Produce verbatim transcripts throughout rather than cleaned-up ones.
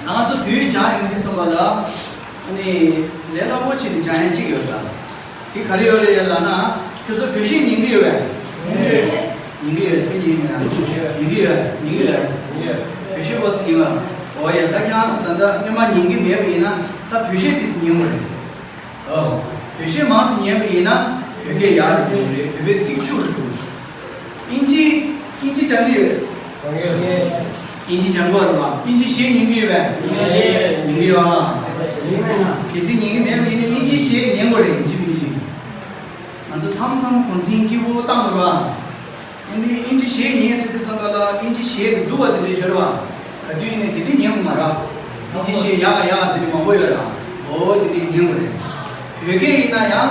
ང་ཚོ་བོད་ཡིག་སྦྱང་ཡོང་དུས་ཙམ་པ་ལ། ཨ་ནི། ལས་སླ་པོ་བྱས་ནས་སྦྱང་ཡ་གཅིག་ཡོད་ད། དེ་ག་རེ་ཡོད་རེད་ལབ་ན། ཁྱོད་ཚོ་བོད་གཞས་ཉན་གི་ཡོད་པས། ཉན་གི་ཡོད། ཁྱོད་ཉན་མེད་ཨ། ཉན་གི་ཡོད། ཉན་གི་ཡོད། བོད་གཞས་པོ་ཚོ་ཉན་པ། འོ་ཡ། ད་ཁྱེད་རང་ཚོ་ད་ལྟ་སྔོན་མ་ཉན་གི་མེད་པ་ཡིན་ན། ད་བོད་གཞས་དེ་ཚོ་ཉན་དགོས་རེད། ཨོ། བོད་གཞས་མང་ཙམ་ཉན་པ་ཡིན་ན། བོད་སྐད་ཡག་རུ་འགྲོ་གི་རེད། བོད་པའི་ཚིག་ཆུ་རུ་འགྲོ་གི་རེད། ཨིན་ཇི། ཨིན་ཇི་སྦྱང་གི་ཡོད། ཨིན་ཇི་སྦྱང་གི་ཡོད་རེད་པ། ཨིན་ཇི་བཤད་ཉན་གི་ཡོད་པས། ཉན་གི་ཡོད་ཨ། གལ་སྲིད་ཉན་གི་མེད་པ་ཡིན་ན་ཨིན་ཇི་བཤད་ཉན་དགོས་རེད། ཨིན་ཇི་ཨིན་ཇི། ང་ཚོ་མཚམས་མཚམས་གུང་སེང་སྐྱིད་པོ་བཏང་དགོས་རེད་པ། ཨིན་ཇི་ཨིན་ཇི་གཞས་ཉན་ཟེར་དུས་ཙམ་པ་ལ་ཨིན་ཇི་གཞས་ཀྱི་སྡུག་པ་དེ་འདྲ་ཡོད་རེད་པ། ག་དུས་ཡིན་ནའི་དེ་འདྲ་ཉན་དགོས་མ་རེད། ཨིན་ཇི་གཞས་ཡག་ག་ཡག་ག་དེ་འདྲ་མང་པོ་ཡོད་རེད། འོ་དེ་འདྲ་ཉན་དགོས་རེད། བོད་སྐད་ཡིན་ན་ཡང་།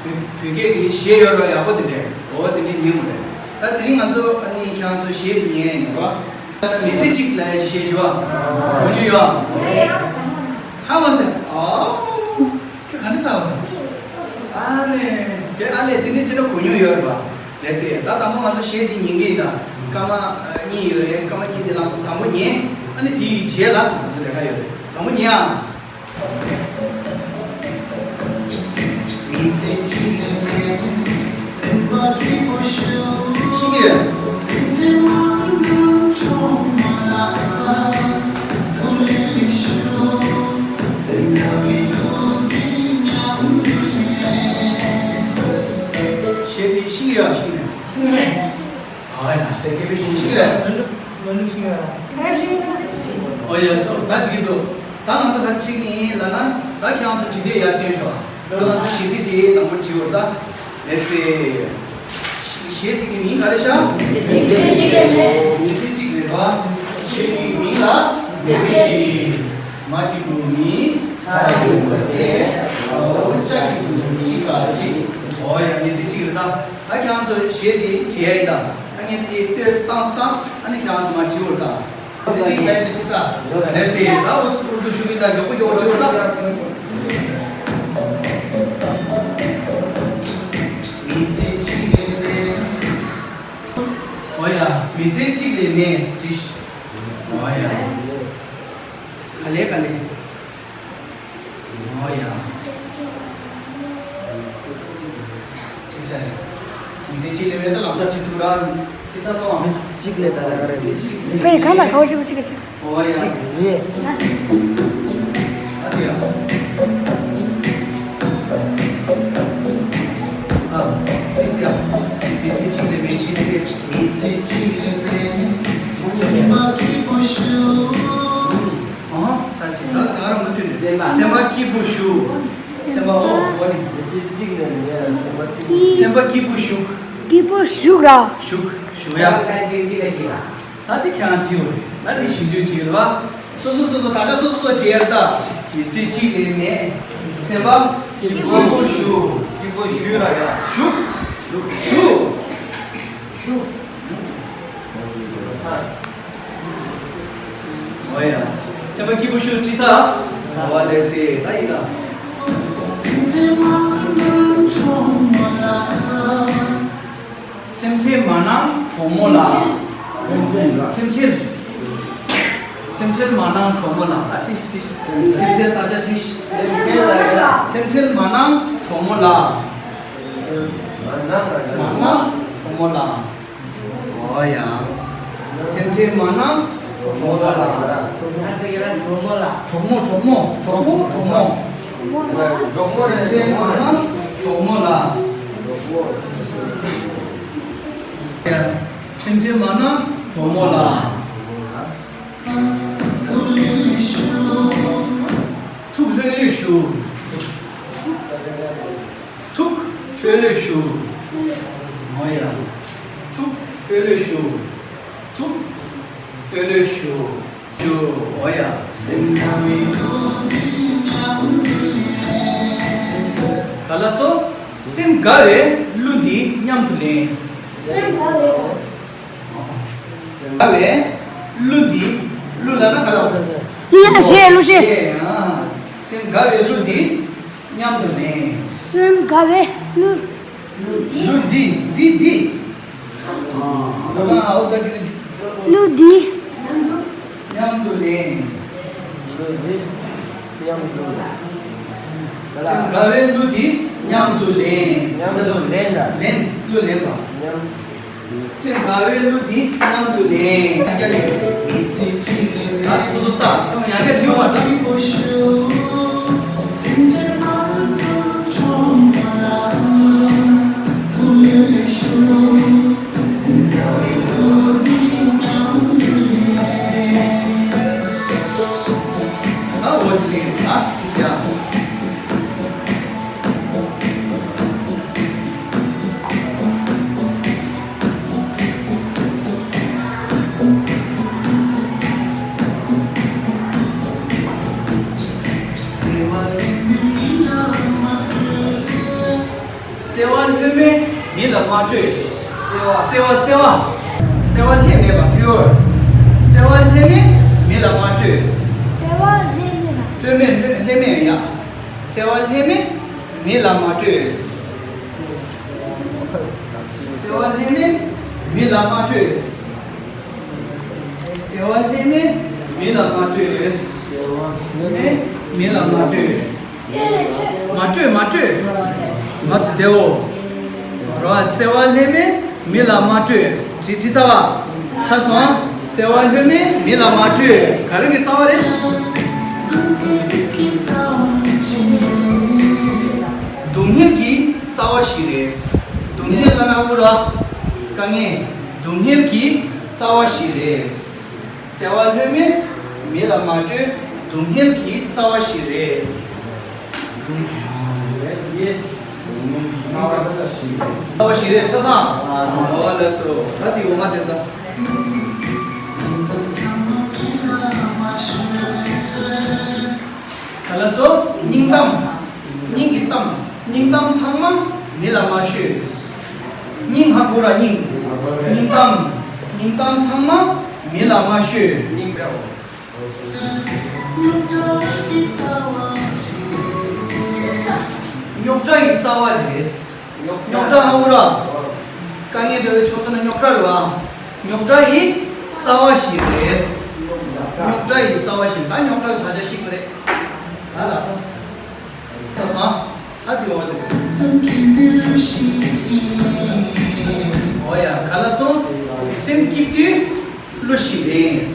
བོད་བོད་སྐད་ཀྱི་གཞས་ཡོད་རེད་པ། ཡག་པོ་དེ་འདྲ། འོ་དེ་འདྲ་ཉན་དགོས་རེད། ད་དེ་རིང་ང་ཚོ་ཨ་ནི་ཁྱེད་རང་ཚོ་གཞས་ཅིག་ཉན་ཡ་ཡིན་རེད་པ། ད་ནི་མི་ཚེ་གཅིག་ལབ་ཡ་ཅིག་གཞས་ཅིག་ཡོད་པ། གོ་མྱོང་ཡོད་པ། ཧ་གོ་སོང་། ཨོ། ཁྱོད་ག་འདྲ་ཟ་བ་ཟ། ཨ་ལེ། དེ་ཨ་ལེ་དེ་ནས་ཁྱེད་ལ་གོ་མྱོང་ཡོད་རེད་པ། ལགས་སེ། ད་དང་པོ་ང་ཚོ་གཞས་འདི་ཉན་གི་ཡིན་ད། སྐར་མ་གཉིས་ཡོད་རེད། སྐར་མ་གཉིས་འདི་ལམ་སང་དང་པོ་ཉན། ཨ་ནི་དེའི་རྗེས་ལ་ང་ཚོ་ལས་ཀ་ཡོད་རེད། དང་པོ་ཉན་ཨ། ཤེས་ཀྱི་ཡོད། གཞས་འདི་ཤེས་ཀྱི་ཡོད། ཤེས་ཀྱི་མེད། ཨ་ཡ། ཤེས་ཀྱི་རེད། ཨོ་ཡ། སོ། ད་འགྲིག་གི་འདུག་ད་ང་ཚོ་ག་རེ་བྱེད་ཀྱི་ཡིན་ལབ་ན། ད་ཁྱེད་རང་ཚོ་བྲིས་དེབ་ཡར་སྟོན་ཤོག་ད་ང་ཚོ་གཞས་ཚིག་དེ་དང་པོ་བྲིས་པ་རེད་ད། ལགས་སེ། གཞས་དེ་གི་མིང་ག་རེ་ཤག་མི་ཚེ་གཅིག་རེད་པ། གཞས་དེ་གི་མིང་ལ་མི་ཚེ་གཅིག་མ་སྐྱིད་པོ་མི་ཚ་རྒྱུ་མ་ཚེ། འོ་ལྕགས་ཀྱི་དུང་གཅིག་ལ་གཅིག་འོ་ཡ། མི་ཚེ་གཅིག་རེད་ད། ད་ཁྱེད་རང་ཚོ་གཞས་དེ་བྲིས་ཡ་ཡིན་ད། ཨ་ནི་དེ་ལྟོས་སུ་བཏང་སུ་བཏང་། ཨ་ནི་ཁྱེད་རང་ཚོ་མར་བྲིས་པ་རེད་ད། མི་ཚེ་གཅིག་ལབ་ཡ་དེ་བྲིས་ཚར། ལགས་སེ། ད་འུ་ཚོ་འུ་ཚོ་ཞུ་གི་ཡིན་ད། མགྱོགས་པོ་མགྱོགས་པོ་བྲིས་པ་རེད་ད། འོ་ཡ། མི་ཚེ་གཅིག་ལས་མེད་བྲིས། འོ་ཡ། ག་ལེ་ག་ལེ། འོ་ཡ། ཅི་ཟེར། མི་ཚེ་གཅིག་ལས་མེད་ད། ལམ་སང་ཅི་ཐུག་ར། ཅི་ཚ་སོང་བ། མི་གཅིག་ལས་ད་ད་ག་རེ་མི་གཅིག་ལས། ཚེ་གང་ལ་གའོ་ཅིག་ཅིག་ཅིག་འོ་ཡ། གཅིག་ལས། ཨ་དེ་ཡ། ཨ། ཨ་དེ་ཡ། མི་ཚེ་གཅིག་ལས་མེད་ཕྱིན་ཏེ། མི་ཚེ་གཅིག་ལས་མེད། སེམས་པ་སྐྱིད་པོ་ཞུ། ཨ། ས་ཆེན་ད་ད་རང་མུ་མཐུད་ནས། སེམས་པ་སྐྱིད་པོ་ཞུ། སེམས་པ་ཨོ་ཨོ་ནི། སེམས་པ་སྐྱིད་པོ་ཞུ། སྐྱིད་པོ་ཞུ་ར། ཞུ་ཞུ་ཡ། ད་དེ་ཁྱེད་རང་བྲིས་པ་རེད། ད་དེ་ཞིབ་འཇུག་བྱེད་རེད་པ། སོ་སོ་སོ་སོ་ད་ཆ་སོ་སོ་སོ་བྲིས་ཡ་རེད་ད། མི་ཚེ་གཅིག་ལས་མེད། སེམས་པ་སྐྱིད་པོ་ཞུ། སྐྱིད་པོ་ཞུ་ར་ཡ། ཞུ། ཞུ། ཞུ། འོ་ཡ། སེམས་པ་སྐྱིད་པོ་ཞུ་བྲིས་ཚར། འོ་ལགས་སེ། ད་ཡིན་ད། སེམས་ཁྲལ་མ་གནང་གྲོགས་མོ་ལགས། སེམས་ཁྲལ། སེམས་ཁྲལ་མ་གནང་གྲོགས་མོ་ལགས། ད་བྲིས་བྲིས། སེམས་ཁྲལ་ད་ཆ་བྲིས། སེམས་ཁྲལ་མ་གནང་གྲོགས་མོ་ལགས། མ་གནང་གྲོགས་མོ་ལགས། འོ་ཡ། སེམས་ཁྲལ་མ་གནང་གྲོགས་མོ་ལགས། གྲོགས་མོ་གྲོགས་མོ་གྲོགས་པོ་གྲོགས་མོ། སེམས་ཁྲལ་མ་གནང་གྲོགས་མོ་ལགས། སེམས་ཁྲལ་མ་གནང་གྲོགས་མོ་ལགས། ཐུགས་ལྷོད་ལྷོད་ཞུ། ཐུགས་ལྷོད་ལྷོད་ཞུ། འོ་ཡ། ཐུགས་ལྷོད་ལྷོད་ཞུ། ཐུགས་ལྷོད་ལྷོད་ཞུ། ཞུ། འོ་ཡ། ག་ལ་སོ། སེམས་དགའ་བའི་གླུ་འདི་མཉམ་དུ་ལེན། སེམས་དགའ་བའི། དགའ་བའི་གླུ་འདི། གླུ་ལབ་ན་ག་ལ་བ། གླུ་གཞས། གླུ་གཞས། ཨ། སེམས་དགའ་བའི་གླུ་འདི་མཉམ་དུ་ལེན། སེམས་དགའ་བའི་གླུ། གླུ་འདི། འདི་འདི། ཨ། གླུ་འདི། མཉམ་དུ་ལེན། གླུ་འདི་མཉམ་དུ་ལེན། སེམས་དགའ་བའི་གླུ་འདི་མཉམ་དུ་ལེན། མཉམ་དུ་ལེན་ལ། ལེན། གླུ་ལེན་པ། མཉམ། སེམས་དགའ་བའི་གླུ་འདི་མཉམ་དུ་ལེན། ཡང་བསྐྱར་ལེན། ད་སོ་སོ་ལྟ། ཡང་བསྐྱར་བྲིས་པ་ལྟ། ད་འོ་དེ་ལེན། ད་ཡ། བརྩེ་བ་ལྷོད་མེད་མི་ལ་མ་སྤྲོད། བརྩེ་བ་བརྩེ་བ་བརྩེ་བ་ལྷད་མེད་པ། pure། བརྩེ་བ་ལྷད་མེད་མི་ལ་མ་སྤྲོད། བརྩེ་བ་ལྷད་མེད་པ། ལྷོད་མེད་ལྷོད་ལྷད་མེད་ཡ། བརྩེ་བ་ལྷད་མེད་མི་ལ་མ་སྤྲོད། བརྩེ་བ་ལྷད་མེད་མི་ལ་མ་སྤྲོད། བརྩེ་བ་ལྷད་མེད་མི་ལ་མ་སྤྲོད། ལྷད་མེད་མི་ལ་མ་སྤྲོད། མ་སྤྲོད་མ་སྤྲོད། མ་དེ་དེའོ། རོ། བརྩེ་བ་ལྷད་མེད་མི་ལ་མ་སྤྲོད། བྲིས་བྲིས་ཚར་བ། ཚར་སོང་། བརྩེ་བ་ལྷད་མེད་མི་ལ་མ་སྤྲོད། ག་རེ་གི་རྩ་བ་རེད། སྡུག་བསྔལ་གྱི་རྩ་བ་ཞིག་རེད། སྡུག་བསྔལ་ལབ་ན་འུ་ར། དཀའ་ངལ། སྡུག་བསྔལ་གྱི་རྩ་བ་ཞིག་རེད། བརྩེ་བ་ལྷོད་མེད་མི་ལ་མ་སྤྲོད། སྡུག་བསྔལ་གྱི་རྩ་བ་ཞིག་རེད། སྡུག་རྩ་བ་ཞིག་རེད། ཆ་ཚང་། འོ་ལགས་སོ། ད་དེ་འོ་མ་དེ་ད། ག་ལ་སོ། སྙིང་གཏམ། སྙིང་གི་གཏམ། སྙིང་གཏམ་ཚང་མ་མི་ལ་མ་ཤོད། སྙིང་ཧ་གོ་ར་སྙིང་། སྙིང་གཏམ། སྙིང་གཏམ་ཚང་མ་མི་ལ་མ་ཤོད། རྙོག་དྲ་ཡི་རྩ་བ་རེད། རྙོག་དྲ་ཧ་གོ་ར། དཀའ་ངལ་འདྲ་བའི་ཕྱོགས་སུ་ན་རྙོག་དྲ་རེད་བ། རྙོག་དྲ་ཡི་རྩ་བ་ཞིག་རེད། རྙོག་དྲ་ཡི་རྩ་བ་ཞིག་ད་རྙོག་དྲ་ལ་ད་ཆ་ཤེས་པ་རེད། ད་ལ། ད་སོང་། ད་དེ་འོ་དེ་རེད། འོ་ཡ། ག་ལ་སོང་། སེམས་སྐྱིད་དུས་གླུ་ཞིག་ལེན།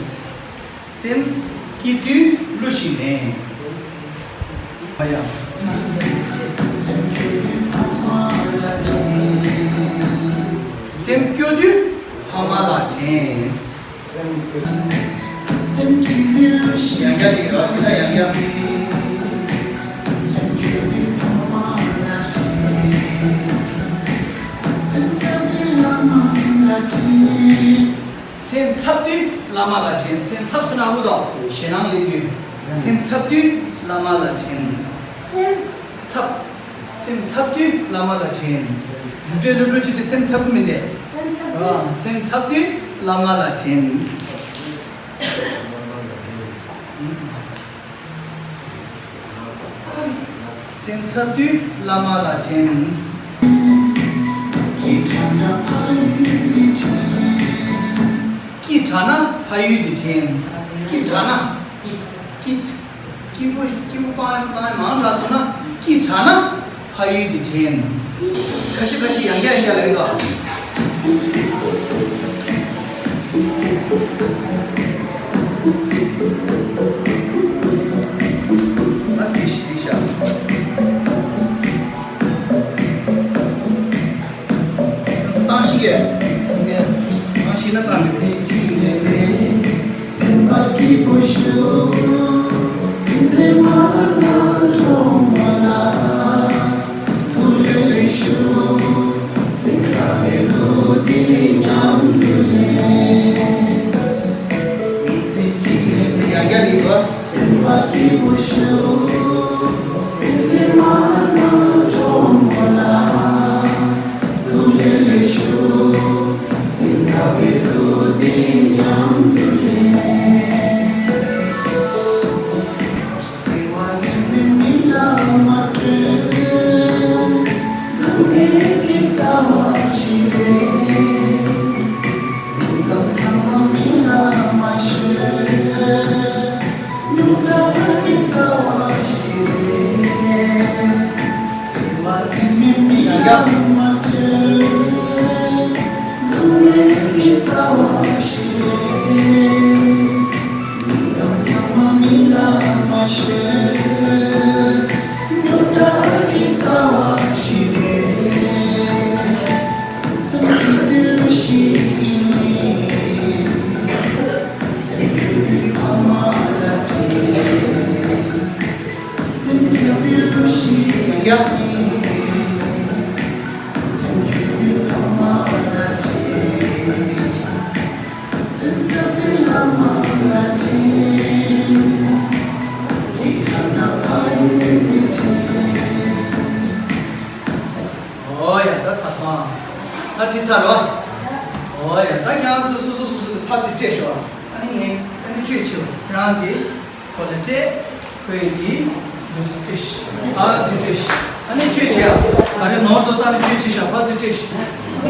སེམས་སྐྱིད་དུས་གླུ་ཞིག་ལེན། ཨ་ཡ། སེམས་སྐྱོ་དུས་ཕ་མ་ལ་དྲན། ཡང་བསྐྱར་ཡིན་རོགས། ད་ཡང་བསྐྱར། སེམས་འཚབ་དུས་བླ་མ་ལ་དྲན། སེམས་འཚབ་ཟེར་ན་ཨ་ཁུ་དང་ཞེད་སྣང་སླེབས་དུས། སེམས་འཚབ་དུས་བླ་མ་ལ་དྲན། སེམས་འཚབ། སེམས་འཚབ་དུས་བླ་མ་ལ་དྲན། འདི་འདྲའི་གླུ་བྲོ་བྱེད་དུས་སེམས་འཚབ་གི་མིན་ཏེ། སེམས་འཚབ་དུས། ཨ། སེམས་འཚབ་དུས་བླ་མ་ལ་དྲན། སེམས་འཚབ་དུས་བླ་མ་ལ་དྲན། སྐྱིད་དྲགས་ན་ཕ་ཡུལ་འདི་དྲན། སྐྱིད་དྲགས་ན་ཕ་ཡུལ་འདི་དྲན། སྐྱིད་དྲགས་ན། སྐྱིད། སྐྱིད། སྐྱིད་པོ་སྐྱིད་པོ་སྤང་སྤང་མང་དྲགས་སོང་ན་སྐྱིད་དྲགས་ན་ཕ་ཡུལ་འདི་དྲན། ཁ་ཤས་ཁ་ཤས་ཡང་བསྐྱར་ཡང་བསྐྱར་ལབ་ཀྱི་འདུག་ཨ་སི་སི་ཤ། བཏང་ཤིག་གེ། བཏང་ཤིག་ན་བཏང་མི་དགོས། སེམས་པ་སྐྱིད་པོ་ཞུ། སེམས་ལ་མ་ལ་འགྲོ་མ་ལ། ཐུགས་ལས་ལས་ཞུ། སེམས་དགའ་བའི་གླུ་འདི་མཉམ་དུ་ལེན། ཡང་བསྐྱར་འདི་གོ། སེམས་པ་སྐྱིད་པོ་ཞུ། སེམས་ཀྱི་མ་ན་གྲོང་མོ་ལ། ཐུགས་ལས་ལས་ཞུ། སེམས་དགའ་བའི་གླུ་འདི་མཉམ་དུ་ལེན། བརྩེ་བ་ལྷད་མེད་མི་ལ་མ་སྤྲོད། སྡུག་བསྔལ་གྱི་རྩ་བ་ཞིག་རེད། སྙིང་གཏམ་ཚང་མ་མི་ལ་མ་ཤོད། རྙོག་དྲ་ ཨོ་ཡ། ད་ཚར་སོང་། ད་ཁྲིད་ཚར་རོ། ཨོ་ཡ། ད་ཁྱེད་རང་སོ་སོ་སོ་སོ་སོ་དེ་ཕར་ཚུར་སྤྲད་ཤོག་ཨ་ནི་ངས་ཨ་ནི་བཅོས་ཆེ་བ་ཁྱེད་རང་དེ་ཁོ་ལ་སྤྲད། ཁོས་དེ་ནུབ་སུ་སྤྲད་ཤིག་ཨ་ལ་ཚུར་སྤྲད་ཤིག་ཨ་ནི་བཅོས་ཆེ་ཡ། ག་རེ་ནོར་དོ་ད་ནི་བཅོས་ཆེ་ཤག་ཕར་ཚུར་སྤྲད་ཤིག་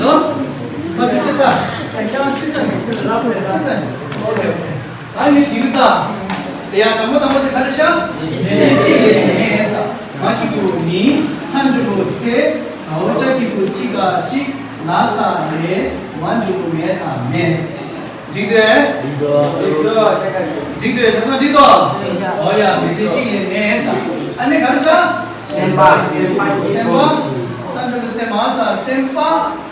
ནོ། ཕར་ཚུར་སྤྲད་ཚར། ཁྱེད་རང་སྤྲད་ཚར། སྤྲད་ཚར། ཨོ་ཁེ་ཨོ་ཁེ། ཨ་ནི་འགྲིག་ད། ཡ་དང་པོ་དང་པོ་དེ་ག་རེ་ཤག་མཚན་གཅིག་ལས་མེད་ས། མ་གི་གུ་མི། ཚ་འགྲེང་བུ་ཚེ། གའོ་ཅ་གི་གུ་ཅི་ག་ཅིག་ལ་ས་ལས། མ་འགྲེང་བུ་མེ་དང་མེ། འགྲིག་དེ། འགྲིག་དེ། ཆ་ཚང་འགྲིག་དོ། ཨོ་ཡ། མི་ཚེ་གཅིག་ལས་མེད་ས། ཨ་ནི་ག་རེ་ཤག་སེམས་པ། སེམས་པ། ས་འགྲེང་བུ་སེ་མ་ས། སེམས་པ།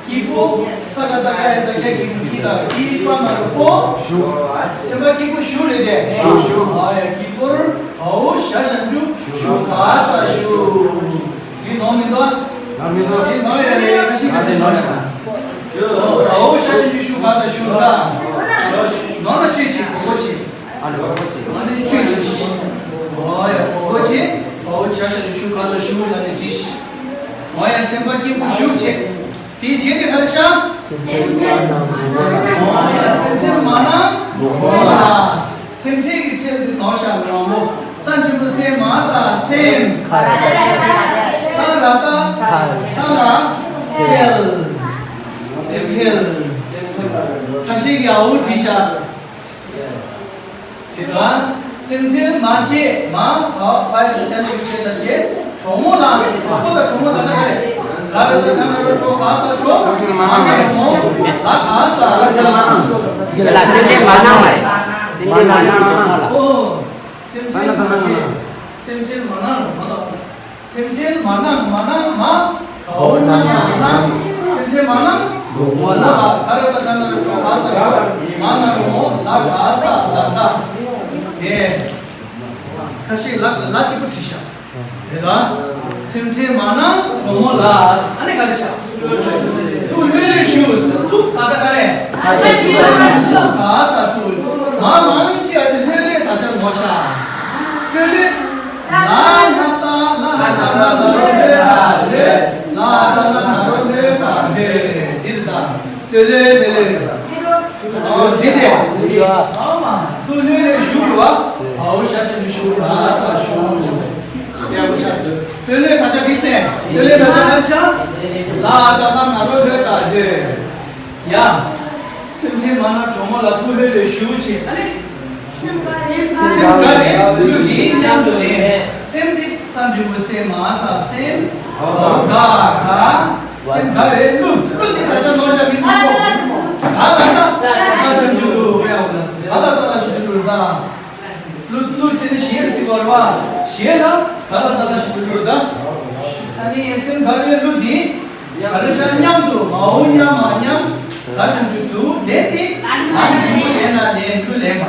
སྐྱིད་པོ། ས་ག་བཏགས་སྐྱ་ཡ་བཏགས་སྐྱ་གི་གུ་སྐྱི་ད་སྐྱིད་པ་ན་རོ་པོ། སེམས་པ་སྐྱིད་པོ་ཞུ་རེད་དེ། ཨ་ཡ། སྐྱིད་པོར་གའོ་ཞ་ཞབས་ཀྱུ་ཞུ་ག་ས་ཞུ། འདི་ནོར་མི་འདུག་ཨ། འདི་ནོར་ཡོད་རེད། ཁ་ཤས་ཁ་ཤས་ནོར་ཤག་གའོ་ཞ་ཞབས་ཀྱུ་ཞུ་ག་ས་ཞུ་ད། ནོར་ན་བཅོས་ཆེ་གོ་གོ་ཆེ། ཨ་ནི་གོ་གོ་ཆེ། ཨ་ནི་བཅོས་ཆེ། ཨོ་ཡ། གོ་གོ་ཆེ། གའོ་ཞ་ཞབས་ཀྱུ་ཞུ་ག་ས་ཞུ་ལ་ནི་བྲིས། ཨོ་ཡ། སེམས་པ་སྐྱིད་པོ་ཞུ་བྱེད། དེའི་རྗེས་དེ་ག་རེ་ཤག་སེམས་ཁྲལ་མ་གནང་། ཨོ་ཡ། སེམས་ཁྲལ་མ་གནང་། གྲོགས་མོ་ལ། སེམས་ཁྲལ་གྱི་ཁྲལ་དེ་ནོར་ཤག་མི་མང་པོ། ས་འགྲེང་བུ་སེ་མ་ས། སེམས། ཁ་ར་བཏགས་ཁ། ཁ་ར་བཏགས་ཁ། ཁ་ལ་ཁྲལ། སེམས་ཁྲལ། ཁ་ཤས་ཀྱིས་ཨའུ་བྲིས་ཤག་དེ་ལ་སེམས་ཁྲལ་མ་བྱེད། མ་བ་བ་ཡ་ལ་ཅ་ན་གི་ཆེ་ས་ཆེ། གྲོགས་མོ་ལ་ཟེར། གྲོགས་པོ་དང་གྲོགས་མོ་ད་ཆ་ག་རེ། ག་ར་བཏགས་གྲ་ན་རོ་གྲོ། ག་ས་གྲོགས། མ་ན་རོ་མོ། ལ་ག་ས་ལ་ག། ལ་སེམས་ཁྲལ་མ་གནང་བ་རེད། སེམས་ཁྲལ་མ་གནང་། ཨོ། སེམས་ཁྲལ་མ་བྱེད། སེམས་ཁྲལ་མ་གནང་རོགས་མ་གནང་། སེམས་ཁྲལ་མ་གནང་། མ་གནང་། མ་གའོ་ན་ན་ན། སེམས་ཁྲལ་མ་གནང་། གྲོགས་མོ་ལ། ག་ར་བཏགས་གྲ་ན་རོ་གྲོ། ག་ས་གྲོགས། མ་ན་རོ་མོ། ལ་ག་ས་ལ་ག། དེ། ཁ་ཤས་ལ་ལ་གཅིག་པུ་བྲིས་ཤག་རེད་ད། སེམས་ཁྲལ་མ་གནང་གྲོགས་མོ་ལ། ཨ་ནི་ག་རེ་ཤག་ཐུགས་ལྷོད་ལྷོད་ཞུ། ཐུགས་ད་ཆ་ག་རེ། ཐུགས་ག་ས་ཐུགས། མ་མང་ཆེ་བ་དེ་ལྷོད་ལྷོད་ད་ཆ་ནོར་ཤག་ལྷོད་ལྷོད། ལ་ལ་ཏ་ལ་ལ་ཏ་ལ་ན་རོ་ལྷོད་ད་ལྷོད། ལ་ཏ་ལ་ན་རོ་ལྷོད་ད་ལྷོད། འདི་རེད་ད། ལྷོད་ལྷོད་ལྷོད་ལྷོད། ཨོ་འདི་དེ། ཨ་མ། ཐུགས་ལྷོད་ལྷོད་ཞུ་རུ་བ། ཨའོ་ཞ་ཞབས་ཀྱུ་ཞུ་ག་ས་ཞུ། ཡག་པོ་ཆགས་སོང་། ལྷོད་ལྷོད་ད་ཆ་འགྲིག་སེ། ལྷོད་ལྷོད་ད་ཆ་ང་ཤ། ལ་ཏ་ལ་ན་རོ་ལྷོད་ད་ལྷོད། ཡ། སེམས་ཁྲལ་མ་གནང་གྲོགས་མོ་ལ། ཐུགས་ལྷོད་ལྷོད་ཞུ་བྱེད། ཨ་ནི། སེམས་དགའ་བའི་གླུ་འདི་མཉམ་དུ་ལེན། སེམས་འདི་ས་འགྲེང་བུ་སེ་མ་ས་སེམས། ག་ག། སེམས་དགའ་བའི་གླུ། གླུ་འདི་ག་ས་ནོར་ཤག་མི་མང་པོ། ག་ལ་ད། ལ་ཞབས་ཀྱུ་གླུ། ག་ལ་ད་ལ་ཞབས་ཀྱུ་གླུ་ད། གླུ་གླུ་ཟེར་ནས་གཞས་ཟེར་བ་རེད་བ། གཞས་ལ་ག་ལ་ད་ལ་ཞབས་ཀྱུ་གླུ་རེད་ད། ཨ་ནི་སེམས་དགའ་བའི་གླུ་འདི། ག་རེ་ཤག་མཉམ་དུ། མའོ་མཉམ་མ་མཉམ། ལ་ཞབས་ཀྱུ་དུ་ལེན་ཏེ། ལ་འགྲེང་བུ་ལེན་ན་ལེན། གླུ་ལེན་པ།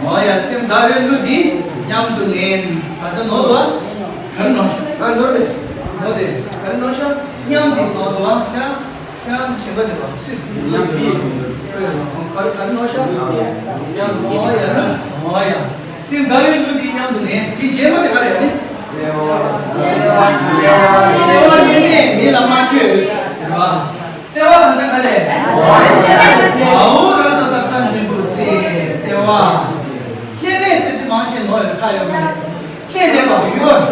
ཨོ་ཡ། སེམས་དགའ་བའི་གླུ་འདི་མཉམ་དུ་ལེན། ག་ཚོད་ནོར་འདུག་ཨ། ག་རེ་ནོར་ཤག་ཨ་ནོར་རེད། ནོར་དེ་ག་རེ་ནོར་ཤག་མཉམ་དེ་ནོར་འདུག་ཨ། ཁྱེད་རང་། ཁྱེད་རང་གཞན་པ་དེ་བ་སུས། མཉམ་དེ། ག་རེ་ག་རེ་ནོར་ཤག་མཉམ་དུ། ཨོ་ཡ་ར། ཨོ་ཡ། སེམས་དགའ་བའི་གླུ་འདི་མཉམ་དུ་ལེན། དེ་རྗེས་མ་དེ་ག་རེ་ཡ་ནི། བརྩེ་བ་ལྷད་མེད་མི་ལ་མ་སྤྲོད་ཟེར་བ། བརྩེ་བ་ད་ཆ་ག་རེ། ཨའོ་ར་ཏ་ཏ་ཚ་འགྲེང་བུ་བརྩེ། བརྩེ་བ། ལྷད་མེད་ཟེར་དེ་མང་ཆེ་ནོར་ཡོད། ཁ་ཡོད་མ་རེད། ལྷད་མེད་པ་ཡོད།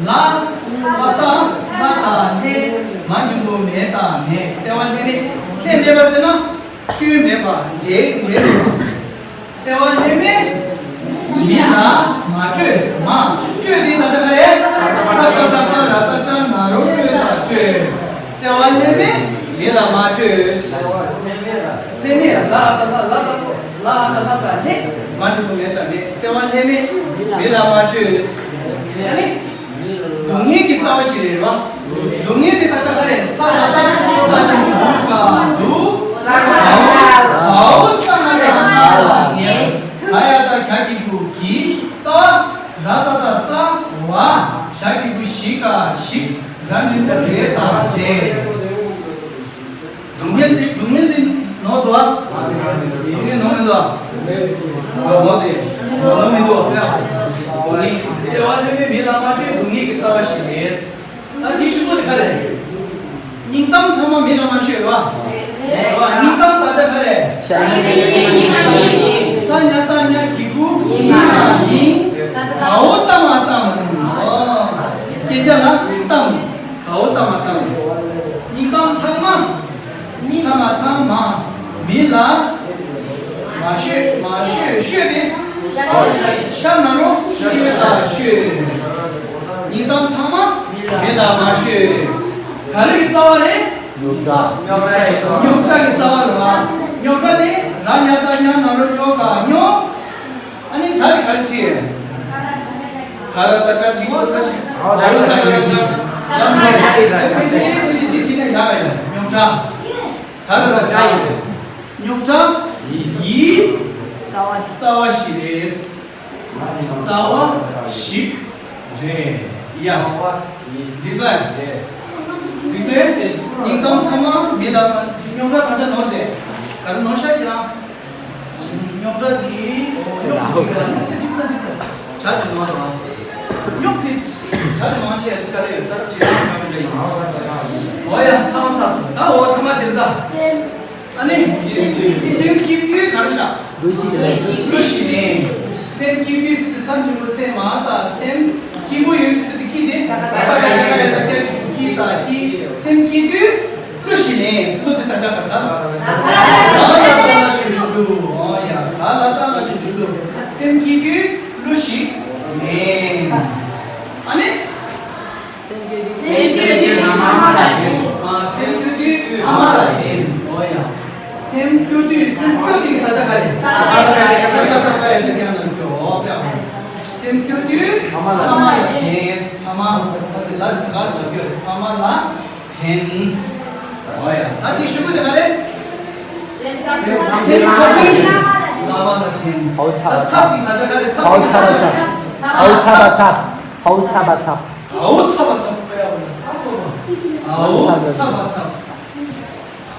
ལ་ལ་ཏ་ལ་ཏ་ལྷད། མ་འགྲེང་བུ་མེ་ད་མེད། བརྩེ་བ་ལྷད་མེད། ལྷད་མེད་པ་ཟེར་ན་སྐྱོན་མེད་པ། འབྲེལ་འབྲེལ་མེད་པ། བརྩེ་བ་ལྷད་མེད་མི་ལ་མ་སྤྲོད། མ་སྤྲོད་དེ་ད་ཆ་ག་རེ། ས་ཀ་བཏགས་སྐ་ར་བཏགས་སྐྲ་ན་རོ་སྤྲོད་ད་ ལ་མ་ལྟོས། ལྷད་མེད་ལ་ཨ་ད་ལྷ་ལ་ལ་ལ་ཨ་ད་ལྷ་ད་ལྷད་མ་འགྲུབ་མེད་ད་མེད། བརྩེ་བ་ལྷད་མེད་མི་ལ་མ་ལྟོས། ཨ་ནི། སྡུག་བསྔལ་གྱི་རྩ་བ་ཞིག་རེད་བ། སྡུག་བསྔལ་དེ་ད་ཆ་ག་རེ། ས་ལ་ད་ས་ཞིག་འདུག་ག་འདུག་ཨའུ་ཨའུ་ས་ང་ད་ང་ལ་ངེ། ག་ཡ་ད་ག་གི་གུ་གི། རྩ་བ། ར་ཙ་ད་རྩ་བ། ཞ་གི་གུ་ཞི་ག་ཞིག་ར་འགྲེང་བུ་རེ་དང་རེ། སྡུག་བསྔལ་དེ་སྡུག་བསྔལ་དེ་ནོར་འདུག་ཨ། ཡིན་ནི་ནོར་མི་འདུག་ཨ། ནོར་དེ་ནོར་མི་འདུག་ཨ། སྡུག་བསྔལ་བརྩེ་བ་ལྷད་མེད་མི་ལ་མ་ལྟོས། སྡུག་བསྔལ་གྱི་རྩ་བ་ཞིག་རེད། ད་དེ་ཞུ་པོ་དེ་ག་རེ། སྙིང་གཏམ་ཚང་མ་མི་ལ་མ་ཤོད་རོ། རོ། སྙིང་གཏམ་ད་ཆ་ག་རེ། ས་ཉ་ཏ་ཉ་གི་གུ་ཡིན་མ་ཡིན། གའོ་ཏ་མ་ཏམ། ཨོ། སྐད་ཆ་ལ་གཏམ། གའོ་ཏ་མ་ཏམ། སྙིང་གཏམ་ཚང་མ། ཚང་མ་ཚང་མ། མི་ལ། མ་ཤོད་མ་ཤོད་ཤོད་དེ། ཤ་ན་རོ་ཤོད་ད་ཤོད། སྙིང་གཏམ་ཚང་མ་མི་ལ་མ་ཤོད། ག་རེ་གི་རྩ་བ་རེད། རྙོག་དྲ། རྙོག་དྲ་གི་རྩ་བ་རེད་བ། རྙོག་དྲ་དེ་ར་ཉ་ཏ་ཉ་ན་རོ་ཤོ་ག་རྙོག་ཨ་ནི་དྲ་དེ་ག་རེ་བྲིས། ག་ར་ད་དྲ་བྲིས་ཡོད་ས་ཞིག་ཨོ་ད་རུ་ས་ག་ར་ད། ད་མོ་ད་དེ་ར་དེ་ཕལ་ཆེར་ཕལ་ཆེར་དེ་བྲིས་ན་ཡག་ག་ཡོད། རྙོག་དྲ། ད་ར་ད་དྲ་ཡོད། རྙོག་དྲ་ཡི་རྩ་བ་ཞིག་རེད། རྩ་བ་ཞིག་རེད་ཡ། འགྲིག་སོང་། འགྲིག་སོང་། སྙིང་གཏམ་ཚང་མ་མི་ལ་རྙོག་དྲ་ད་ཆ་ནོར་དེ་ག་རེ་ནོར་ཤག་གི་ལ། རྙོག་དྲ་འདི་རྙོག་དེ་གཅིག་ལ་རྙོག་དེ་གཅིག་ཚ་གཅིག་ཚ་བྱ་དེ་མང་དང་། རྙོག་དེ་བྱ་དེ་མང་ཆེ་དཀའ་ལས་ཡོད། ད་རུ་བྱེད་སྟངས་ག་མི་འདྲ་ཡིན། འོ་ཡ་ཚང་མ་ཚར་སོང་། ད་འོ་ཐ་མ་དེ་ད། ཨ་ནི། སེམས་སྐྱིད་དུས་ག་རེ་བྱ། གླུ་གཞས་ལེན། གླུ་གཞས་ལེན། སེམས་སྐྱིད་དུས་སུ་དེ་སེམས་སྐྱིད་པོ་སེམས་མ་ས་སེམས་སྐྱིད་པོ་ཡོད་དུས་སུ་དེ་སྐྱིད་དེ་ས་ག་ཡ་ག་ཡ་ད་སྐྱ་སྐྱིད་པོ་སྐྱིད་ད་སྐྱིད། སེམས་སྐྱིད་དུས། གླུ་གཞས་ལེན། གླུ་དེ་ད་ཆ་ག་ད། ལ་ལ་ལ་ལ་ཞིག་གླུ། ཨོ་ཡ། ལ་ལ་ལ་ལ་ཞིག་གླུ། སེམས་སྐྱིད་དུས་གླུ་གཞས་ལེན། ཨ་ནི། སེམས་སྐྱིད་དུས་ཕ་མ་ལ་དྲན། ཨ། སེམས་སྐྱིད་དུས་ཕ་མ་ལ་དྲན། ཨོ་ཡ། སེམས་སྐྱིད་དུས་སེམས་སྐྱིད་དུས་ཀྱི་ད་ཆ་ག་རེ། ས་ག་ད་ཀ་ཡ་ད་ཀ་ཡ་ད་ཀ་ཡ་ད་ཀ་ཡ་ན་སྐྱོ། ཨོ་ཡ། སེམས་སྐྱིད་དུས་ཕ་མ་ལ་དྲན། ཕ་མ་ལ་ད་ག་ས་ལ་སྐྱོ། ཕ་མ་ལ་དྲན། ཨོ་ཡ། ད་དེ་ཞུ་གི་དེ་ག་རེ། སེམས་ཚ་དུས་བླ་མ་ལ་དྲན། ཨའུ་ཚ་བ་ཚ། ཚ་དེ་ག་ཆ་ག་རེ། ཚ་ཨའུ་ཚ་བ་ཚ། ཨའུ་ཚ་བ་ཚ། ཨའུ་ཚ་བ་ཚ། ཨའུ་ཚ་བ་ཚ། ཨའུ་ཚ་བ་ཚ།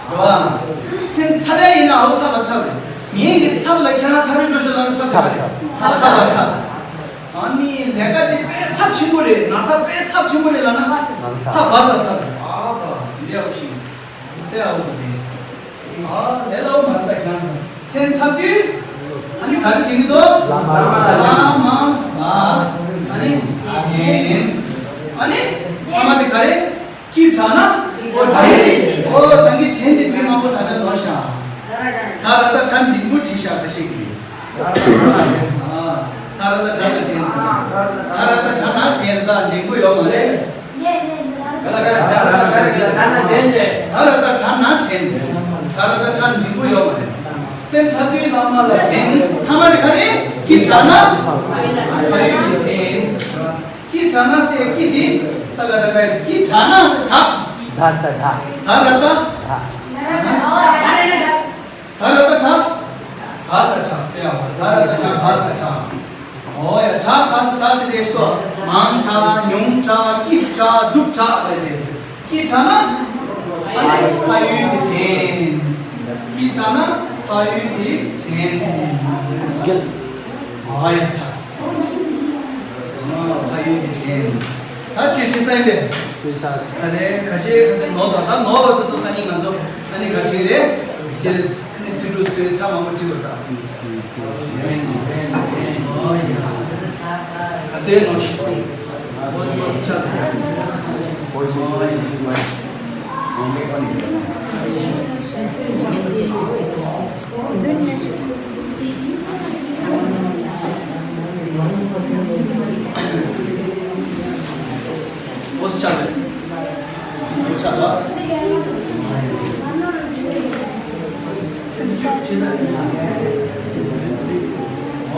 རེད་བ། སེམས་ཚ་ཡ་ཡིན་ན་ཨའུ་ཚ་བ་ཚ་རེད། ངའི་གི་ཚབ་ལ་ཁྱེད་རང་ཐག་རིང་འགྲོ་ཤོག་ལབ་ན་ཚབ་ཚ་བ་ཚ། ཚ་བ་ཚ། ཨ་ནི་ལས་ཀ་དེ་དཔེ་ཚབས་ཆེན་པོ་རེད། ན་ཚ་དཔེ་ཚབས་ཆེན་པོ་རེད་ལབ་ན་ཚ་བ་ས་ཚ་རེད། ཨ་བ་འདི་ཡག་ཤིང་དཔེ་ཨའུ་ཚ་དེ། ཨ་ལས་སླ་བོ་མ་རེད། ད་ཁྱེད་རང་ཚོ་སེམས་ཚ་དུས་ཨ་ནི་ག་རེ་བྱེད་ཀྱི་འདུག་བླ་མ་ལ་ཨ་ནི་དྲན། ཨ་ནི་ཕ་མ་དེ་ག་རེ། སྐྱིད་དྲགས་ན། ཨོ་དྲན་ཏེ། ཨོ་ད་གིན་དྲན་ཏེ་མི་མང་པོ་ད་ཆ་ནོར་ཤག་ད་ར་ད་དྲན་འགྲིག་པོ་བྲིས་ཤག་ཁ་ཤས་ཀྱིས། ད་ར་ད་དྲན་ན་དྲན། ད་ར་ད་དྲན་ན་དྲན། ད་འགྲིག་པོ་ཡོད་མ་རེད། ད་ར་ད་དྲན་ན་དྲན། ད་ར་ད་དྲན་འགྲིག་པོ་ཡོད་མ་རེད། སེམས་ཚ་དུས་བླ་མ་ལ་དྲན། ཐ་མ་དེ་ག་རེ། སྐྱིད་དྲགས་ན། ཕ་ཡུལ་གྱི་དྲན། སྐྱིད་དྲགས་ན་ཟེར། སྐྱིད་དེ་ས་ག་ད་ག་ཡ། སྐྱིད་དྲགས་ན་ཟེར། དྲགས། ད་ད་ད། ད་ར་ད། ད་ར་ད་དྲགས། ག་ས་དྲགས། དཔེ་ཡག་པོ། ད་ར་ད་དྲགས། ག་ས་དྲགས། ཨོ་ཡ། དྲགས། ག་ས་དྲགས་ཟེར་དེ་ཤོ། མང་དྲགས། ཉུང་དྲགས། སྐྱིད་དྲགས། སྡུག་དྲགས་ལབ་དེ། སྐྱིད་དྲགས་ན། ཨ་ནི་ཕ་ཡུལ་གྱི་དྲན། སྐྱིད་དྲགས་ན་ཕ་ཡུལ་གྱི་དྲན། ཨོ་ཡ། ཚ། ཕ་ཡུལ་གྱི་དྲན། ད་ཆོས་ཅི་ཚན་པས། ད་ལན་ཁ་ཤས་ཁ་ཤས་ནོར་དང་། ད་ནོར་བ་དེ་ཚོ་སང་ཉིན་ང་ཚོ་ཨ་ནི་ག་བྲིས་རེད། དེ་ཨ་ནི་ཚིག་འབྲུ་བཟོས་ཚར་མང་པོ་བྲིས་པ་དང་། ཁ་ཤས་ནོར་ཞིག་ཨོ་ཙི་ཆགས་རེད། ཨོ་ཙི་ཆགས་ལ།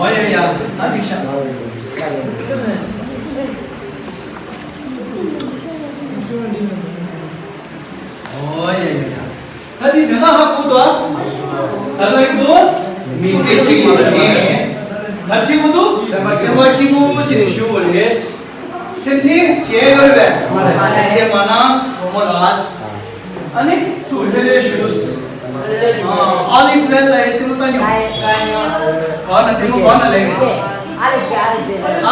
ཨོ་ཡ་ཡ། ད་འགྲིག་ཤག་ཨོ་ཡ་ཡ་ཡ། ད་འདི་དོན་དག་ཧ་གོ་འདུག་ཨ། ག་ལ་ཡིན་འདུག་མི་ཚེ་གཅིག་ཡིན་ནས། ད་གཅིག་པུ་འདུག་སེམས་པ་སྐྱིད་པོ་བྱས་ནས་བཞུགས་པ་རེད། སེམས་ཁྲལ་བྱས་ཡོད་རེད་པས། སེམས་ཁྲལ་མ་གནང་། གྲོགས་མོ་ལགས། ཨ་ནི་ཐུགས་ལྷོད་ལྷོད་བཞུགས། ཨ། All is well ལ་ཡི་ལྟད་མོ་ལྟ་མྱོང་། གོ་ན། ལྟད་མོ་གོ་ན་ལེགས། All is well,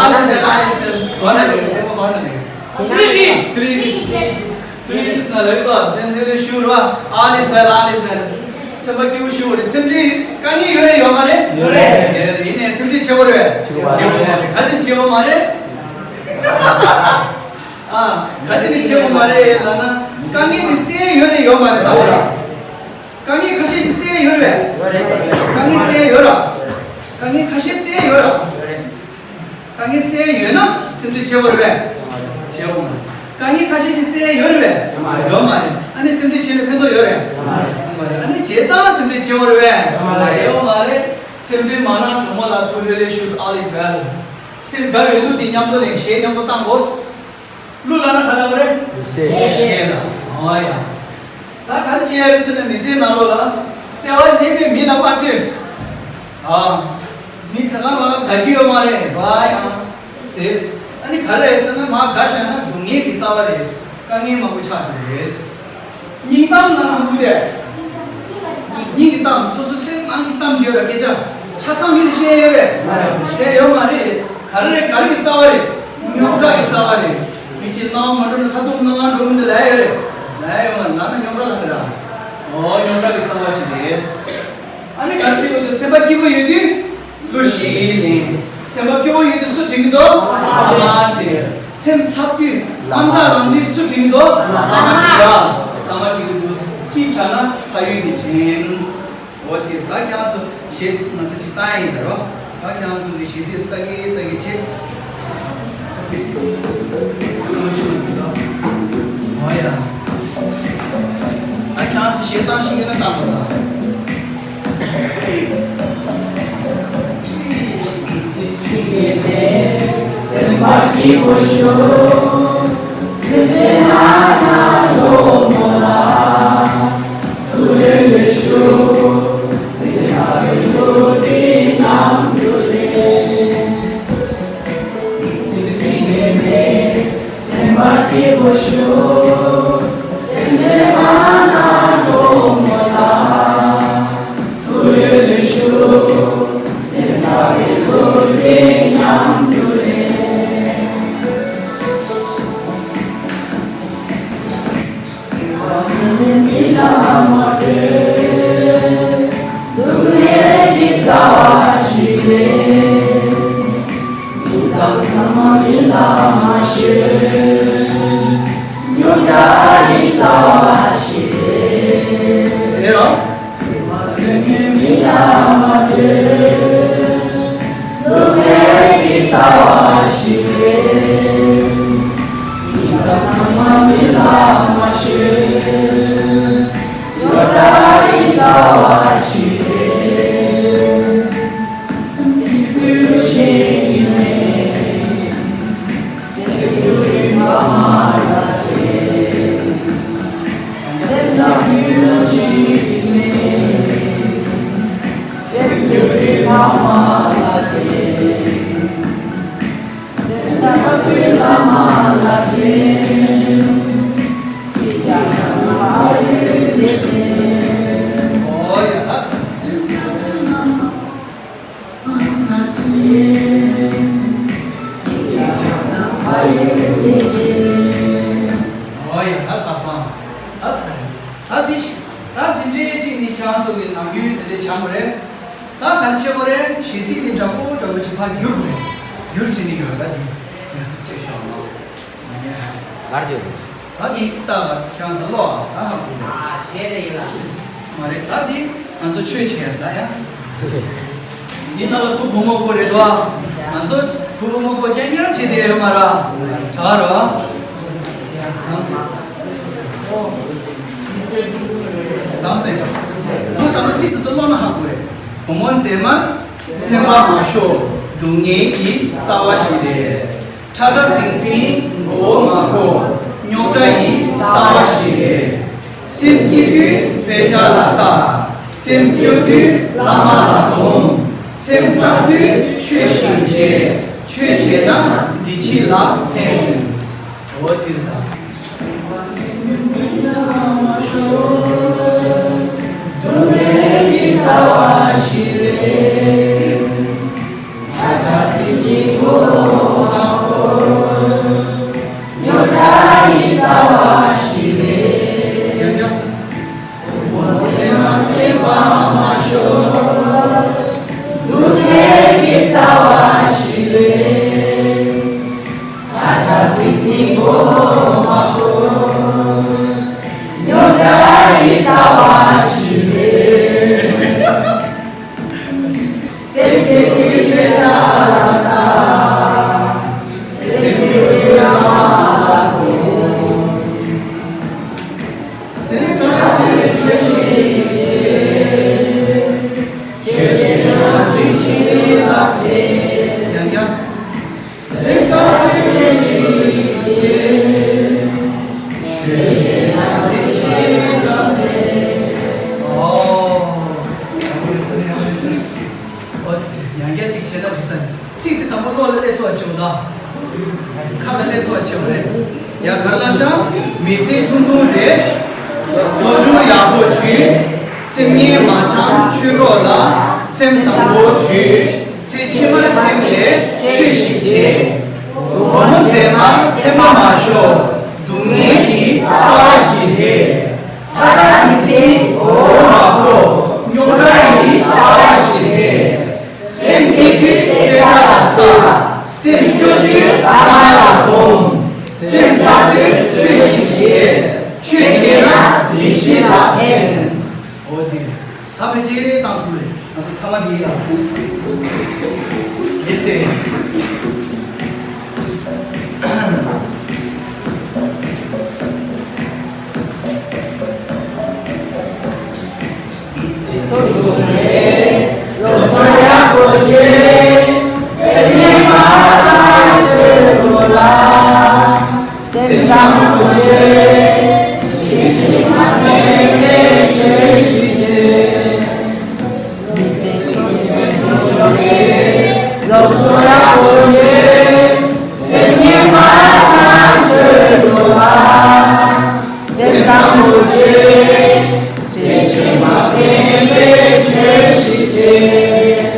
all is well. གོ་ན་ལེགས། ལྟད་མོ་གོ་ན་ལེགས། Three idiots. Three idiots ན་ལེགས་པ། ལྷོད་ལྷོད་བཞུགས་རོགས། All is well, all is well. སེམས་པ་སྐྱིད་པོ་བཞུགས་རེད། སེམས་ཁྲལ་དཀའ་ངལ་ཡོད་རེད་ཡོད་མ་རེད། ཡོད་རེད། ཡིན་ནའི་སེམས་ཁྲལ་བྱེད་དགོས་རེད། བྱེད་དགོས་མ་རེད། ག་ཅིག་བྱེད་དགོས་མ་རེད། ཨ། ག་ཅི་ནས་བྱེད་དགོས་མ་རེད་ལབ་ན། དཀའ་ངལ་དེ་སེལ་ཡོད་རེད་ཡོད་མ་རེད། ད་འོ་ར། དཀའ་ངལ་ཁ་ཤས་ཤིག་སེལ་ཡོད་རེད། དཀའ་ངལ་སེལ་ཡོད་ར། དཀའ་ངལ་ཁ་ཤས་སེལ་ཡོད་ར། དཀའ་ངལ་སེལ་ཡོད་ན་སེམས་ཁྲལ་བྱེད་དགོས་རེད་པས། བྱེད་དགོས་མ་རེད། དཀའ་ངལ་ཁ་ཤས་ཤིག་སེལ་ཡོད་རེད་པས། ཡོད་མ་རེད། ཨ་ནི་སེམས་ཁྲལ་བྱས་ནས་ཕན་ཐོགས་ཡོད་རེད། ཡོད་མ་རེད། ཨ་ནི་བྱས་ཙང་སེམས་ཁྲལ་བྱེད་དགོས་རེད་པས། བྱེད་དགོས་མ་རེད། སེམས་ཁྲལ་མ་གནང་། གྲོགས་མོ་ལགས། ཐུགས་ལྷོད་ལྷོད་བཞུགས། All is well. སེམས་དགའ་བའི་གླུ་འདི་མཉམ་དུ་ལེན། གཞས་མཉམ་དུ་བཏང་དགོས། གླུ་ལབ་ན་ག་ལབ་རེད། གཞས། གཞས་ལ། ཨོ་ཡ། ད་ག་རེ་བྱེད་ཡ་རེད་ཟེར་ན། མི་ཚེའི་ནང་ལོགས་ལ་བརྩེ་བ་ལྷད་མེད་མི་ལ་མ་སྤྲོད། ཨ། མི་ག་ལ་མ་དགའ་རྒྱུ་ཡོད་མ་རེད། བ་ཡང་ཟེར། ཨ་ནི་ག་རེ་རེད་ཟེར་ན། མ་དགའ་བཞག་ན་སྡུག་བསྔལ་གྱི་རྩ་བ་རེད། དཀའ་ངལ་མང་པོ་ཆགས་འགྲོ་གི་རེད། སྙིང་གཏམ་ལབ་ན་ཧུ་དེ། སྙིང་གི་གཏམ། སོ་སོ་སེམས་ནང་གི་གཏམ་བརྗོད་ར། སྐད་ཆ་ཆ་ཚང་མི་ལ་བཤད་ཡོད་རེད། བཤད་ཡོད་མ་རེད། ག་རེ་རེད། ག་རེ་གི་རྩ་བ་རེད། རྙོག་དྲ་གི་རྩ་བ་རེད། མི་གཅིག་སྣང་བ་མ་འགྲོ་ན་ཁ་ཐུག་སྣང་བ་འགྲོ་མི་འདུག་ལབ་ཡོད་རེད། ལབ་ཡོད་མ་རེད། ལབ་ན་རྙོག་དྲ་ལབ་ནི་ར། ཨོ། རྙོག་དྲ་གི་རྩ་བ་ཞིག་རེད། ཨ་ནི་ག་རེ་བྱེད་དགོས་འདུག་སེམས་པ་སྐྱིད་པོ་ཡོད་དུས་གླུ་ཞིག་ལེན། སེམས་པ་སྐྱིད་པོ་ཡོད་དུས་སུ་དྲན་གྱི་འདུག་བླ་མ་དྲན། སེམས་འཚབ་དུས་དམའ་མཐའ་ལངས་དུས་སུ་དྲན་གྱི་འདུག་བླ་མ་དྲན་ར། བླ་མ་དྲན་གྱི་འདུག་སྐྱིད་དྲགས་ན་ཕ་ཡུལ་ནས་དྲན། འོ་དེ། ད་ཁྱེད་རང་ཚོ་གཞས་ང་ཚོ་ཅིག་བཏང་ཡིན་ད་རོ། ད་ཁྱེད་རང་ཚོ་གི་གཞས་ཚིག་ལྟ་གི་ལྟ་གི་བྱེད། ཨོ་ཡ། ད་ཁྱེད་རང་ཚོ་གཞས་བཏང་ཤེས་ཀྱི་ན་བཏང་དགོས་ད། སེམས་པ་སྐྱིད་པོ་ཞུ། སེམས་ཅན་ང་ཚོ་མོ་ལ། ཨོ་ཡ། ད་ཚར་སོང་། ད་ཚར་རེད། ད་འདི་ཞིག་ད་འདི་འདྲའི་གཅིག་ནི་ཁྱེད་རང་ཚོ་གི་ནམ་རྒྱུན་འདི་འདྲའི་བྱ་མོ་རེད། ད་ག་རེ་བྱེད་དགོས་རེད། གཞས་ཚིག་འདི་འདྲ་པོ་འདྲ་པོ་ཅིག་ཕར་བསྒྱུར་དགོས་རེད། བསྒྱུར་བྱས་ནས་ཡོད་ར། འདི་ཡ་ཅིག་ཤོག་ལོ། ང་ཉལ་ཧ། ག་རེ་བྱེད་དགོས་རེད། ད་འདི་ལྟ་བ་ཁྱེད་རང་ཚོ་ཀློག་ཨ། ད་ཧ་གོ་རེད། ཨ། གཞས་རེད་ཡིན་ལ། མ་རེད། ད་འདི་ང་ཚོ་ཆོས་བྱེད་ཡ་ད་ཡ། འདི་ནང་ལ་ཕུ་བུ་མོ་སྐོར་རེད་དོ། ང་ཚོ་ཕུ་བུ་མོ་སྐོར་རྐྱང་རྐྱང་བྱེད་བསྡད་ཡོད་མ་ར། གྲྭ་བ་རོ། ཡ་ཁྱེད་རང་ཚོ། ཁྱེད་རང་ཚོ། ཁོ་ད་ལོ་ཚིག་དེ་ཚོ་ཀློག་ན་ཧ་གོ་རེད། བུ་མོ་མཛེས་མ། སེམས་པ་མ་ཞོག་སྡུག་བསྔལ་གྱི་རྩ་བ་ཞིག་རེད། ཁྲ་ཁྲ་ཟིང་ཟིང་མགོ་བོ་མ་འཁོར་རྙོག་དྲ་ཡི་རྩ་བ་ཞིག་རེད། སེམས་སྐྱིད་དུས་དཔེ་ཆ་ལ་ལྟ། སེམས་སྐྱོ་དུས་བླ་མ་ལ་སྒོམ། སེམས་སྐྲག་དུས་ཆོས་ཤིག་བྱེད། ཆོས་བྱས་ན་འདི་ཕྱི་ལ་ཕན། འོ་དེ་རེད་ད། སྡུག་བསྔལ་གྱི་རྩ་བ་ཞིག་རེད། ཁྲ་ཁྲ་ཟིང་ཟིང་མགོ་བོ་མ་འཁོར། རྙོག་དྲ་ཡི་རྩ་བ་ཞིག་རེད། སེམས་པ་མ་ཤོར། སྡུག་བསྔལ་གྱི་རྩ་བ་ཞིག་རེད། ཁྲ་ཁྲ་ཟིང་ཟིང་མགོ་བོ་མ་འཁོར། རྙོག་དྲ་ཡི་རྩ་བ་ཞིག་རེད། སེམས་བསྐྱེད་ཀྱི་དཔེ་ཆ་ལ་ལྟ། སེམས་བསྐྱེད་ཀྱི་བླ་མ་ལ་སྒོམ། སེམས་སྐྲག་དུས་ཆོས་ཤིག་བྱེད། ཆོས་བྱས་ན་འདི་ཕྱི་ལ་ཕན། ཡང་ཡང་། སེམས་སྐྲག་དུས་ཆོས་ཤིག་བྱེད། ཆོས་བྱས་ན་འདི་ཕྱི་ལ་ཕན། ཨོ། ཨོ་ཙི། ཡང་བསྐྱར་ཅིག་བྱས་ན་འགྲིག་ས་རེད། ཚིག་འདི་དང་པོ་བློ་ལ་སླེབས་ཐུབ་པ་བྱེད་འོ་ད། ཁ་ལ་སླེབས་ཐུབ་པ་བྱེད་འོ་རེད། ཡ་ག་རེ་ལབ་ཤག་མི་ཚེ་ཐུང་ཐུང་རེད། སློབ་སྦྱོང་ཡག་པོ་བྱོས། སེམས་ངན་མ་འཆང་ཆོས་གྲོགས་ལ་སེམས་བཟང་པོ་བྱོས། ཚེ་ཕྱི་མར་ཕན་པའི་ཆོས་ཤིག་བྱེད། སྒོར་མོ་མཛེས་མ་སེམས་པ་མ་ཤོར། སྡུག་བསྔལ་གྱི་རྩ་བ་ཞིག་རེད། ཁྲ་ཁྲ་ཟིང་ཟིང་མགོ་བོ་མ་འཁོར། རྙོག་དྲ་ཡི་རྩ་བ་ཞིག་རེད། སེམས་སྐྱིད་དུས་དཔེ་ཆ་ལ་ལྟ། སེམས་སྐྱོ་དུས་བླ་མ་ལ་སྒོམ། སེམས་སྐྲག་དུས་ཆོས་ཤིག་བྱེད། ཆོས་བྱས་ན་འདི་ཕྱི་ལ་ཕན། འོ་དེ་རེད། ད་ཕལ་ཆེར་བཏང་ཐུབ་རེད། ང་ཚོ་ཐ་མ་འདི་ལ་ཡིན་ཟེར། སློབ་གསོ་ཡག་པོ་བྱོས། སེམས་ངན་མ་འཆང་ཆོས་གྲོགས་ལ། སེམས་བཟང་པོ་བྱོས། ཕྱི་ཕྱི་མ་ཕན་པའི་ཆོས་ཤིག་བྱོས། སློབ་གསོ་ཡག་པོ་བྱོས། སེམས་ངན་མ་འཆང་ཆོས་གྲོགས་ལ། སེམས་བཟང་པོ་བྱོས། ཕྱི་ཕྱི་མ་ཕན་པའི་ཆོས་ཤིག་བྱོས།